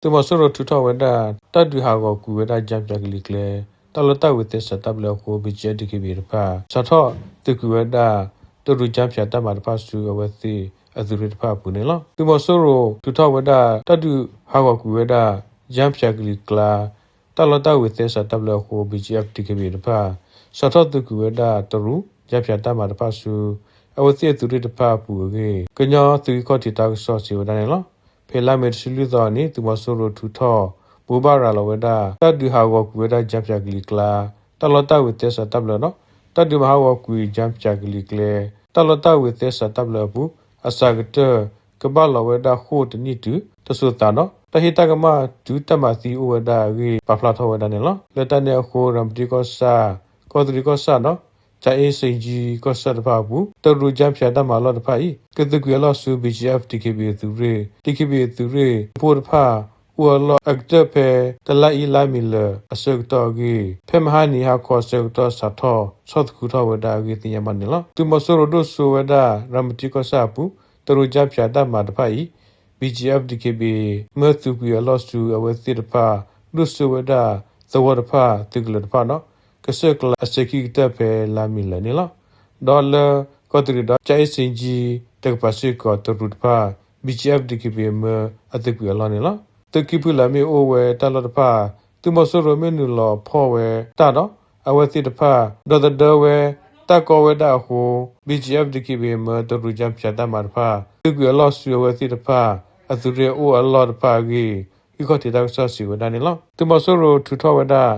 သုးမီၤစိရိၤထုးထီၣ်ဝဲဒၣ် တၢ်ဒုးဟးဂီၤကွံာ်ဝဲဒၣ် ကၠၢဖၠးကလံၤကျဲ တၢ်လီတၢ်ဝ့ၤသဲစးတၢ်ဘျၢအဃိ ဘံၣ်ကၠံအၣ် ဒံၣ်ခ့ဘံၣ် တဖၣ် စးထီၣ်သုးကွံာ်ဝဲဒၣ် တရူးကၠၢဖၠးတၢ်မၤတဖၣ်ဆူအဝဲသ့ၣ်အသုးရ့ၣ်တဖၣ်အပူၤန့ၣ်လီၤ. သုးမီၤစိရိၤထုးထီၣ်ဝဲဒၣ် တၢ်ဒုးဟးဂီၤကွံာ်ဝဲဒၣ် ကၠၢဖၠးကလံၤကျဲ တၢ်လီတၢ်ဝ့ၤသဲစးတၢ်ဘျၢအဃိ ဘံၣ်ကၠံအၣ် ဒံၣ်ခ့ဘံၣ် တဖၣ် စးထီၣ်သုးကွံာ်ဝဲဒၣ်တရူး ကၠၢဖၠးတၢ်မၤတဖၣ်ဆူ အဝဲသ့ၣ်အသုးရ့ၣ်တဖၣ်အပူၤအဂ့ၢ် ကညီသုးဂံၢ်ခီၣ်ထံးတၢ်ကစီၣ်စံးဝဲဒၣ်န့ၣ်လီၤ. ဖဲလါမ့ၤတဆံလွံၢ်သီအနံၤ သုးမီၤစိရိၤထုးထီၣ် ဘိးဘၣ်ရၤလီၤဝဲဒၣ် တၢ်ဒုးဟးဂီၤကွံာ်ဝဲဒၣ် ကၠၢဖၠးကလံၤကျဲ တၢ်လီတၢ်ဝ့ၤသဲစးတၢ်ဘျၢဒီး တၢ်ဒုးမၤဟးဂီၤကွံာ် ကၠၢဖၠးကလံၤကျဲ တၢ်လီတၢ်ဝ့ၤသဲစးတၢ်ဘျၢအပူၤ အစှၤကတၢၢ် ကဘၣ်လီၤဝဲဒၣ်ဃိၣ်တနံၣ်တုၤ တစိၤသးဒီး တၢ်ဟ့ၣ်တၢ်ကမၣ်တုၤတၢ်မၤသံအိၣ်ဝဲဒၣ်အဂ့ၢ် ပာ်ဖျါထီၣ်ဝဲဒၣ်န့ၣ်လီၤ. လၢတၢ်န့ၣ်အဃိ ရၤမတံကီၢ်ဆၣ် ကီးတရံးကီၢ်ဆၣ်ဒီး ကၠၤအ့စ့ၣ်ကၠံကီၢ်ဆၣ်တဖၣ်အပူၤ တရူးကၠၢဖၠးတၢ်မၤလီၢ်တဖၣ်အံၤ ကသုးကွံာ်အလီၢ်ဆူ ဘံၣ်ကၠံအၣ် ဒံၣ်ခ့ဘံၣ် အသုးရ့ၣ် ဒံၣ်ခ့ဘံၣ် အသုးရ့ၣ် အဖိတဖၣ် အိၣ်အလီၢ်အကတၢၢ်ဖဲ တလါအံၤလါမ့ၤလၢာ်အဆၢကတီၢ်အဂ့ၢ် ဖဲမဟါနံၤဟါခီအဆၢကတီၢ်စးထီၣ်ဆီၣ်သခူထီၣ်ဝဲဒၣ်အဂ့ၢ်သ့ၣ်ညါဘၣ်န့ၣ်လီၤ. သုးမီၤစိရိၤဒိၣ်စိဝဲဒၣ် ရၤမတံကီၢ်ဆၣ်အပူၤ တရူးကၠၢဖၠးတၢ်မၤတဖၣ်အံၤ ဘံၣ်ကၠံအၣ် ဒံၣ်ခ့ဘံၣ် မၢသုးကွံာ်အလီၢ်ဆူအဝဲသ့ၣ်တဖၣ် ဒိၣ်စိဝဲဒၣ်သဝီတဖၣ် သုးကလၢၤတဖၣ်ဒီး ကစၢၢ်ကျးအစဲၤခံကတၢၢ်ဖဲလါမ့ၤလၢာ်န့ၣ်လီၤ. ဒီးလၢကီးတရံးဒီး ကၠၤအ့စ့ၣ်ကၠံတကပၤစ့ၢ်ကီး တရူးတဖၣ် ဘံၣ်ကၠံအၣ် ဒံၣ်ခ့ဘံၣ် အမၢအသုးကွံာ်အလီၢ်န့ၣ်လီၤ. သုးကံၢ်ဖုလၢမ့ၢ်အိၣ်ဝဲတၢ်လီၢ်တဖၣ် သုးမီၤစိရိၤမ့ၢ်နုာ်လီၤဖီၣ်ဝဲတၢ်ဒီး အဝဲသ့ၣ်တဖၣ် ဒီသဒၢဝဲတၢ်ကီဝဲဒၣ်အဃိ ဘံၣ်ကၠံအၣ် ဒံၣ်ခ့ဘံၣ် မၢတရူးကၠၢဖၠးတၢ်မၤတဖၣ် သုးကွံာ်အလီၢ်ဆူအဝဲသ့ၣ်တဖၣ် အသုးရ့ၣ်အိၣ်အလီၢ်တဖၣ်အဂ့ၢ် ဂံၢ်ခီၣ်ထံးတၢ်ကစီၣ်စံးဝဲဒၣ်န့ၣ်လီၤ. သုးမီၤစိရိၤထုးထီၣ်ဝဲဒၣ်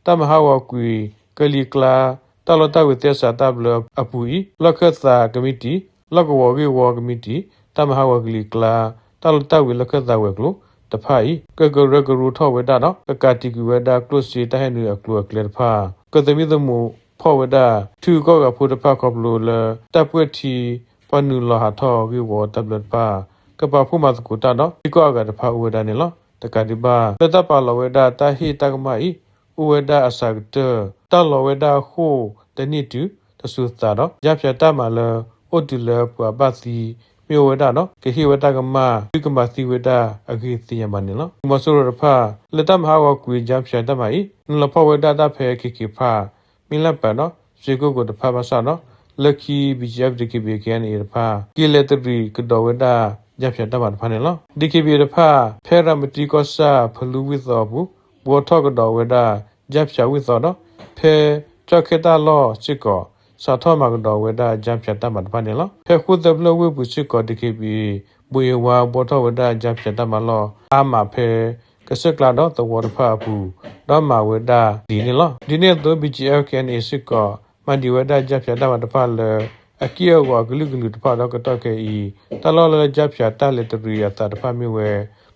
တၢ်မၤဟးဂီၤကွံာ် ကလံၤကျါ တၢ်လီတၢ်ဝ့ၤသဲစးတၢ်ဘျၢအပူၤအံၤ လီၢ်ခၢၣ်သးကမံးတံာ် လီၢ်ကဝီၤဂ့ၢ်ဝီကမံးတံာ် တၢ်မၤဟးဂီၤကလံၤကျါ တၢ်လီတၢ်ဝ့ၤလီၢ်ခၢၣ်သးဝဲၤကျိၤတဖၣ်အံၤ ကကရၢကရိထီၣ်ဝဲဒၣ်ဒီး ကကးတံာ်ကွံာ်ဝဲဒၣ်ကျိၣ်စ့တၢ်ဟဲနုာ်အကျိၤအကျဲတဖၣ် ကသမံသမိးဖီၣ်ဝဲဒၣ် ထံဂုၤကီၢ်ဂၤဖိတဖၣ်ခီဖျိလၢ တၢ်ပှဲၢ်ထံ ပှၤနုာ်လီၤဟးထီၣ်ဂ့ၢ်ဝီတၢ်ဘျၢတဖၣ် ကပာ်ဖှိၣ်မၤသကိးတၢ်ဒီး ထံကီၢ်အဂၤတဖၣ်အိၣ်ဝဲဒၣ်န့ၣ်လီၤ. တကးဒံးဘၣ် လၢတၢ်ပာ်လီၤဝဲဒၣ်တၢ်ဟ့ၣ်တၢ်ကမၣ်အံၤ အိၣ်ဝဲဒၣ်အစှၤကတၢၢ် တၢ်လီၤဝဲဒၣ်ဃိၣ်တနံၣ်တုၤ တစိၤသးဒီး ကၠၢဖၠးတၢ်မၤလၢ အိၣ်တုၤလၢပှၤဘၣ်သံ မ့ၢ်အိၣ်ဝဲဒၣ်ဒီး ကဟ့ၣ်ဝဲတၢ်ကမၣ် သုကမၤသံဝဲဒၣ်အဂ့ၢ်သ့ၣ်ညါဘၣ်န့ၣ်လီၤ. သုးမီၤစိရိၤတဖၣ် လၢတၢ်မၤဟးဂီၤကွံာ် ကၠၢဖၠးတၢ်မၤအံၤ နုာ်လီၤဖီၣ်ဝဲဒၣ်တၢ်ဖဲ ခ့ၣ်ခ့ၣ်ဖး မ့ၢ်လၢပၢ်ဒီး စ့ကိၣ်ကိၣ်တဖၣ်ဘၣ်ဆၣ်ဒီး လၢခံ ဘံၣ်ကၠံအၣ် ဒံၣ်ခ့ဘံၣ် ခ့ၣ်အဲၣ်အဲၣ်တဖၣ် က့ၤလဲၤတရံးကဒီးဝဲဒၣ် ကၠၢဖၠးတၢ်မၤတဖၣ်န့ၣ်လီၤ. ဒံၣ်ခ့ဘံၣ်တဖၣ် ဖဲရၤမတံကီၢ်ဆၣ် ဖလူဝံၣ်သီအပူၤ ဘှီထီၣ်ကဒီးဝဲဒၣ် ကၠၢဖၠးဝံၣ်သီဒီး ဖဲကၠီၣ်ခဲတၢ်လီၢ်စ့ၢ်ကီး စးထီၣ်မၤကဒီးဝဲဒၣ် ကၠၢဖၠးတၢ်မၤတဖၣ်န့ၣ်လီၤ. ဖဲဃိၣ်သၢဖျၢၣ်ဝ့ၢ်ပူၤစ့ၢ်ကီး ဒံၣ်ခ့ဘံၣ် ဘိးအ့ဝါ ဘှီထီၣ်ဝဲဒၣ် ကၠၢဖၠးတၢ်မၤလီၢ် အါမးဖဲ ကစၢၢ်ကျါဒီးသဝီတဖၣ်အပူၤ ဒီးမၤဝဲဒၣ်ဒ်န့ၣ်လီၤ. ဒ်န့ၣ်အသိး ဘံၣ်ကၠံအၣ် ခ့ၣ်အဲၣ်အဲၣ်စ့ၢ်ကီး မၤဒံးဝဲဒၣ် ကၠၢဖၠးတၢ်မၤတဖၣ်လၢ အက့ၢ်အဂီၤအကလုာ်ကလုာ်တဖၣ်ဒီးကတီၢ်ခဲအံၤ တၢ်လီၢ်လၢ ကၠၢဖၠးတၢ်လဲၤတရံးအသးတဖၣ်မ့ၢ်ဝဲ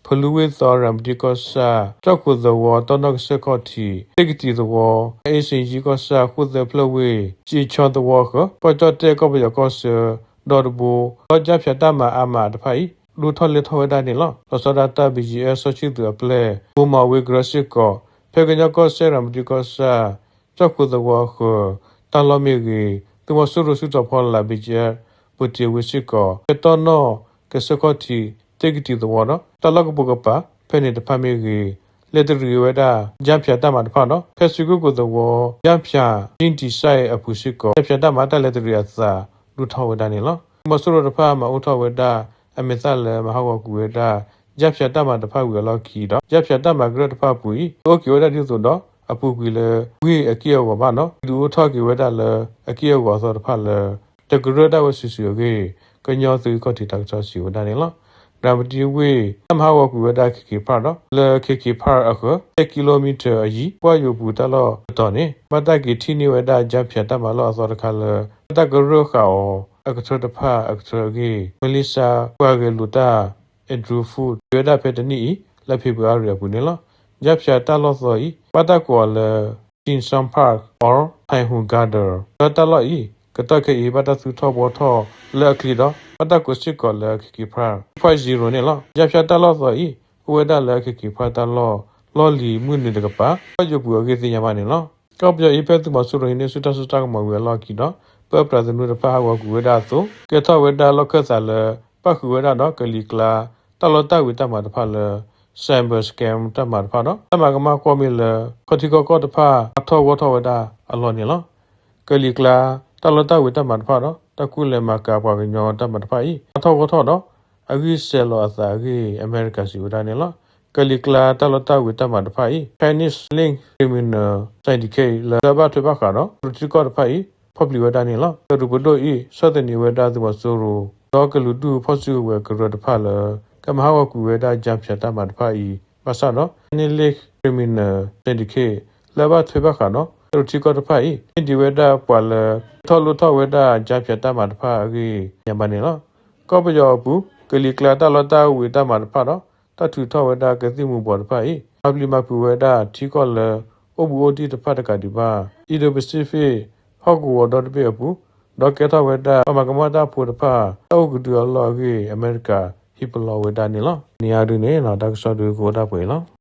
ဖလူဝံၣ်သီ ရၤမတံကီၢ်ဆၣ် ကၠီၣ်ခိၣ်သဝီ တီၢ်နီၣ်ကစၢၢ်ခီၣ်ထံး သ့ၣ်ကတံာ်သဝီ အ့စ့ၣ်ယံကီၢ်ဆၣ် ဃိၣ်သၢဖျၢၣ်ဝ့ၢ် စံးဆီသဝီအဃၢၤ ကီၢ်ကၠီၣ်တဲၣ် ကီၢ်ပယီၤကီၢ်ဆၢ ဒီတဘိ ဒီးကၠၢဖၠးတၢ်မၤအါမးတဖၣ်အံၤ ဒိၣ်ထီၣ်လဲၢ်ထီၣ်ဝဲဒၣ်န့ၣ်လီၤ. လီၤဆီဒၣ်တၢ် ဘံၣ်ကၠံအၣ် စီဆှံသုးအပျဲၢ် ဘိးမီၤဝ့ကရၢစ့ၢ်ကီး ဖဲကညီကီၢ်စဲၣ် ရၤမတံကီၢ်ဆၣ် ကၠီၣ်ခိၣ်သဝီအဃၢၤ တၢ်လီၢ်မ့ၢ်ဂ့ၤ သုးမီၤစိရိၤစုတီၤဖီလာ် ဘံၣ်ကၠံအၣ် ပူၤတ့ၢ်ဝ့ၢ်စ့ၢ်ကီး ဖဲတီၢ်နီၣ်ကစၢၢ်ခီၣ်ထံး သ့ၣ်ကတံာ်သဝီဒီး တၢ်လီၢ်ကပိာ်ကပၤ ဖဲန့ၣ်တဖၣ်မ့ၢ်ဂ့ၤ လဲၤတရံးဝဲဒၣ် ကၠၢဖၠးတၢ်မၤတဖၣ်ဒီး ဖဲစံးကိၣ်ကိၣ်သဝီ ကၠၢဖၠး ကၠံတံၢ်စဲၣ်အပူၤစ့ၢ်ကီး ကၠၢဖၠးတၢ်မၤတၢ်လဲၤတရံးအသး ဒိၣ်ထီၣ်ဝဲဒၣ်န့ၣ်လီၤ. သုးမီၤစိရိၤတဖၣ်မၤအိၣ်ထီၣ်ဝဲဒၣ် အမဲာ်သၣ်လၢမၤဟးဂီၤကွံာ်ဝဲဒၣ် ကၠၢဖၠးတၢ်မၤတဖၣ်ဝံၤအလီၢ်ခံဒီး ကၠၢဖၠးတၢ်မၤကရၢတဖၣ်အပူၤအံၤ တအိၣ်က့ၤဝဲဒၣ်ဒ်သိးဒီး အပူၤကွံာ်လၢ ဝ့ၢ်အက့ၢ်အဂီၤဘၣ်ဒီး ဒုးအိၣ်ထီၣ်က့ၤဝဲဒၣ်လၢ အက့ၢ်အဂီၤအသီတဖၣ်လၢ တကရၢတၢ်ဝဲစုာ်စုာ်အဂ့ၢ် ကညီသုးဂံၢ်ခီၣ်ထံးတၢ်ကစီၣ်စံးဝဲဒၣ်န့ၣ်လီၤ. ရၤမတံဝ့ၢ် တၢ်မၤဟးဂီၤကွံာ်ဝဲဒၣ် ခ့ၣ်ခ့ၣ်ဖးဒီး လၢခ့ၣ်ခ့ၣ်ဖးအဃၢၤ ဆယ်ကီလိုမီတာ အယံၤ ပှၢ်ယိာ်ပူၤတၢ်လီၢ်တတီၤန့ၣ် ဘၣ်တၢ်က့ၤထံၣ်န့ၢ်ဝဲဒၣ် ကၠၢဖၠးတၢ်မၤလီၢ်အသီတခါလၢ ဘၣ်တၢ်ကရၢဃာ်အီၤအကထၢတဖၣ်အကထၢအဂ့ၢ် မလ့ၡါပှၤဂဲၤလိာ်တၢ် Andrew Foot စံးဝဲဒၣ်ဖဲတနံၣ်အံၤ လၢဖ့ၤဘြူၤအါရံၤအပူၤန့ၣ်လီၤ. ကၠၢဖၠးတၢ်လီၢ်သီအံၤ ဘၣ်တၢ်ကိးအီၤလၢ Jin Shan Park or Taihu Garden လၢတၢ်လီၢ်အံၤ ကတီၢ်ခဲအံၤဘၣ်တၢ်သူၣ်ထီၣ်ဘှီထီၣ်လၢအချံဒီး ဘၣ်တၢ်ကိးစ့ၢ်ကီးလၢ ခ့ၣ်ခ့ၣ်ဖး two point zero န့ၣ်လီၤ. ကၠၢဖၠးတၢ်လီၢ်သီအံၤ အိၣ်ဝဲဒၣ်လၢခ့ၣ်ခ့ၣ်ဖးတၢ်လီၢ် လီၢ်လံၤမုၢ်နုာ်တကပၤ ပှၢ်ယိာ်ပူၤအဂ့ၢ်သ့ၣ်ညါဘၣ်န့ၣ်လီၤ. ကီၢ်ပယီၤအံၤဖဲသုးမီၤစိရိၤဟံးန့ၢ်ဆူၣ်တၢ်စိတၢ်ကမီၤဝံၤအလီၢ်ခံဒီး ပၢပြးသနူတဖၣ်ဟးဂီၤကွံာ်ဝဲဒၣ်အသိး ကဲထီၣ်ဝဲဒၣ်လီၢ်ခၢၣ်သးလၢ ပၣ်ဃုာ်ဝဲဒၣ်ဒီးကလံၤကျါ တၢ်လီတၢ်ဝ့ၤတၢ်မၤတဖၣ်လၢ cyber scam တၢ်မၤတဖၣ်ဒီး တၢ်မၤကမၣ်ကွီၢ်မ့ၢ်လၢ ခီၣ်ထံးခီၣ်ကီၢ်တဖၣ် အါထီၣ်ဂီၢ်ထီၣ်ဝဲဒၣ်အလီၢ်န့ၣ်လီၤ. ကလံၤကျါ တၢ်လီတၢ်ဝ့ၤတၢ်မၤတဖၣ်ဒီး တၢ်ကူၣ်လဲၤမၤကၤပှၤကညီတၢ်မၤတဖၣ်အံၤ အါထီၣ်ဂီၢ်ထီၣ်ဒီး အဂံၢ်စဲၤလီၤအသးအဂ့ၢ် အမဲရကၤစံးဝဲဒၣ်န့ၣ်လီၤ. ကလံၤကျါတၢ်လီတၢ်ဝ့ၤတၢ်မၤတဖၣ်အံၤ Chinese Link Criminal Syndicate လၢဘၣ်ထွဲဘၣ်ဃးဒီး ကရူၢ်ထံကီၢ်တဖၣ်အံၤ ဖီၣ်ပျံၤဝဲဒၣ်န့ၣ်လီၤ. ကရူၢ်ပဒိၣ်အံၤ ဆီၣ်သနံးဝဲဒၣ်သုးမီၤစိရိၤ ဒီးကလုာ်ဒူၣ်ဖီၣ်စုကဝဲၤကရၢတဖၣ်လၢ ကမၤဟးဂီၤကွံာ်ဝဲဒၣ် ကၠါဖၠးတၢ်မၤတဖၣ်အံၤ ဘၣ်ဆၣ်ဒီး Chinese Link Criminal Syndicate လၢဘၣ်ထွဲဘၣ်ဃးဒီး ကရူၢ်ထံကီၢ်တဖၣ်အံၤ မ့ၢ်ဒံးဝဲဒၣ်ပှၤလၢ ထီၣ်လိၣ်ထီၣ်ဝဲဒၣ် ကၠါဖၠးတၢ်မၤတဖၣ်အဂ့ၢ်ညါဘၣ်န့ၣ်လီၤ. ကီၢ်ပယီၤအပူၤ ကလံၤကျါတၢ်လီတၢ်ဝ့ၤတၢ်မၤတဖၣ်ဒီး တၢ်ထုးထီၣ်ဝဲဒၣ်ကသံၣ်မူၤဘှီးတဖၣ်အံၤ မၤပျံၤမၤဖုးဝဲဒၣ်ထံကီၢ်လၢ အိၣ်ဘူးအိၣ်တံၢ်တဖၣ်တကးဒံးဘၣ် Indo-Pacific ဟီၣ်ကဝီၤဒီတဘ့ၣ်အပူၤ ဒီးကဲထီၣ်ဝဲဒၣ် ပှၤမၤကမၣ်တၢ်ဖိတဖၣ် တၢ်အိၣ်ကဒုအလီၢ်အဂ့ၢ် အမဲရကၤဟ့ၣ်ပလီၢ်ဝဲဒၣ်န့ၣ်လီၤ. န့ၣ်အဒုန့ၣ် တၢ်ကစီၣ်ဒုကအိၣ်ဒၣ်ပှဲၤအံၤလီၤ.